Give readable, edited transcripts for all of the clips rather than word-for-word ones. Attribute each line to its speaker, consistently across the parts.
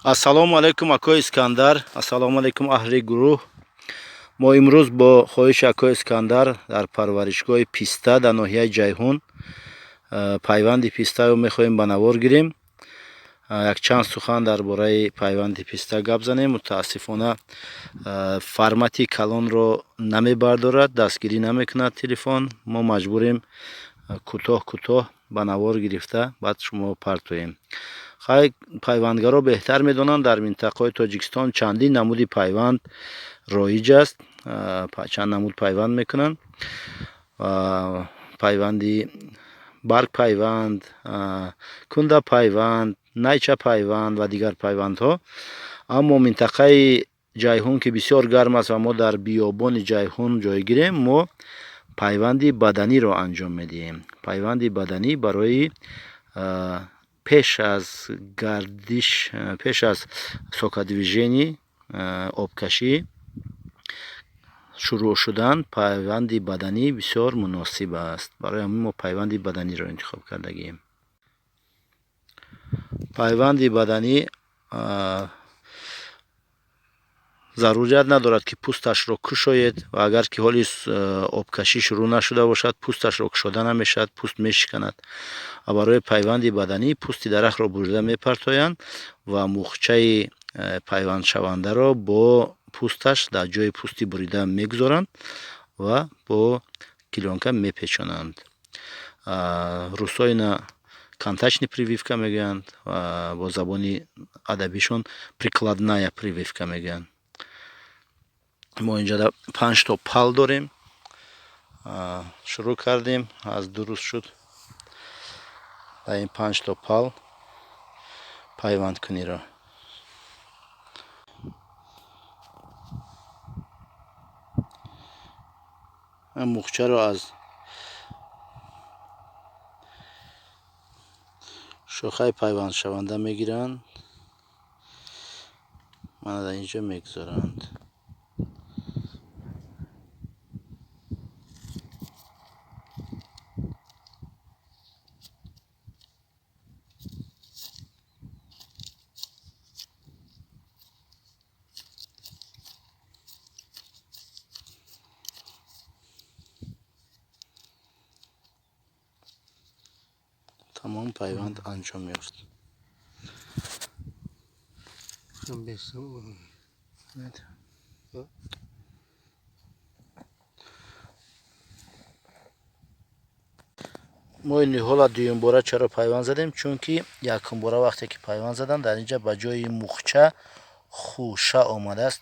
Speaker 1: Ассалому алайкум, акои Искандар, ассалому алайкум, аҳли гурӯҳ. Мо имрӯз бо хоҳиши акои Искандар дар парваришгоҳи писта дар ноҳияи Ҷайҳун пайванди пистаро мехоҳем ба навор гирем. Якчанд сухан дар бораи пайванди писта гап занем. Мутаассифона, формати калонро намебардорад, дастгирӣ намекунад телефон. Мо маҷбурем кӯтоҳ кӯтоҳ ба навор гирифта, баъд шумо партоем. Хай, пайвандгаро беҳтар медонанд, дар минтақаҳои Тоҷикистон чандин намуди пайванд роиҷ аст, чанд намуд пайванд мекунанд: пайванди барг пайванд, кунда пайванд, найча пайванд ва дигар пайвандҳо. Аммо минтақаи Ҷайҳун, ки бисёр гарм аст ва мо дар биёбони Ҷайҳун ҷойгирем, мо пайванди баданиро анҷом медиҳем. Пайванди баданӣ барои пеш аз гардиш, пеш аз сокодвижение, обкашӣ шурӯъ шудан, пайванди баданӣ бисёр муносиб аст. Барои ҳамин мо пайванди баданиро интихоб кардагием. Пайванди баданӣ зарурият надорад, ки пӯсташро кушоед, ва агар ки ҳоли обкашӣ шурӯъ нашуда бошад, пӯсташро кушода намешавад, пӯст мешиканад. Ва барои пайванди баданӣ пӯсти дарахтро бурида мепартоянд ва мухчаи пайвандшавандаро бо пӯсташ дар ҷои пӯсти бурида мегузоранд ва бо клёнка мепечонанд. Русҳо ина контачный прививка мегӯянд ва бо забони адабишон прикладная прививка мегӯянд. Мо инҷа панҷто пал дорем. Шурӯъ кардем, аз 2 рӯз шуд дар ин панҷто пал пайвандкуниро. Мухчаро аз шохаи пайвандшаванда мегиранд, мана дар инҷо мегузоранд. Тамом, пайванд анҷом ёфт. Мо ин ниҳола дуюмбора чаро пайванд задем? Чунки якумбора вақте ки пайванд задам, дар инҷа ба ҷои мухча хуша омадааст.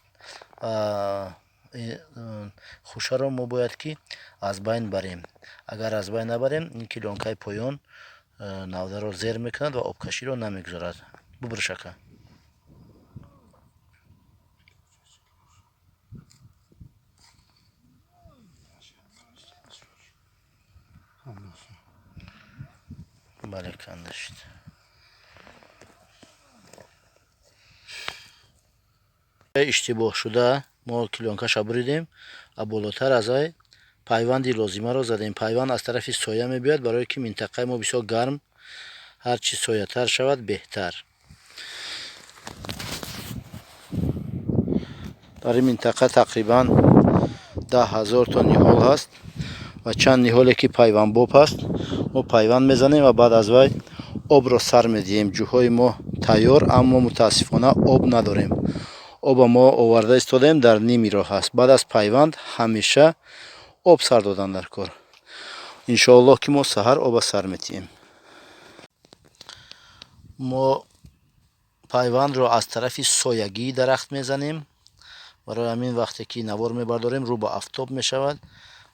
Speaker 1: Хушаро мо бояд ки аз байн барем. Агар аз байн набарем, ин клёнкаи поён навдаро зер мекунад ва обкаширо намегузорад. Бубурш, ака. Бале, канда шуд. Иштибоҳ шуда мо клёнкаша буридем ва болотар аз ай пайванди лозимаро задем. Пайванд аз тарафи соя мебиёяд, барое ки минтақаи мо бисёр гарм, ҳар чӣ соятар шавад, беҳтар. Дар ин минтақа тақрибан 10 000 то ниҳол ҳаст ва чанд ниҳоле ки пайвандбоб ҳаст, мо пайванд мезанем ва баъд аз вай обро сар медиҳем. Ҷӯҳои мо тайёр, аммо мутаассифона об надорем. Оба мо оварда истодаем, дар ними роҳ ҳаст. Баъд аз пайванд ҳамеша об сар додан дар кор. Иншоаллоҳ, ки мо саҳар оба сар метиҳем. Мо пайвандро аз тарафи соягии дарахт мезанем. Барои ҳамин вақте ки навор мебардорем, рӯ ба афтоб мешавад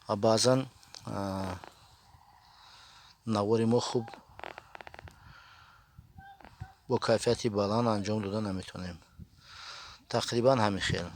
Speaker 1: ва баъзан навори мо хуб бо кайфияти баланд анҷом дода наметавонем. Тақрибан ҳамин хел.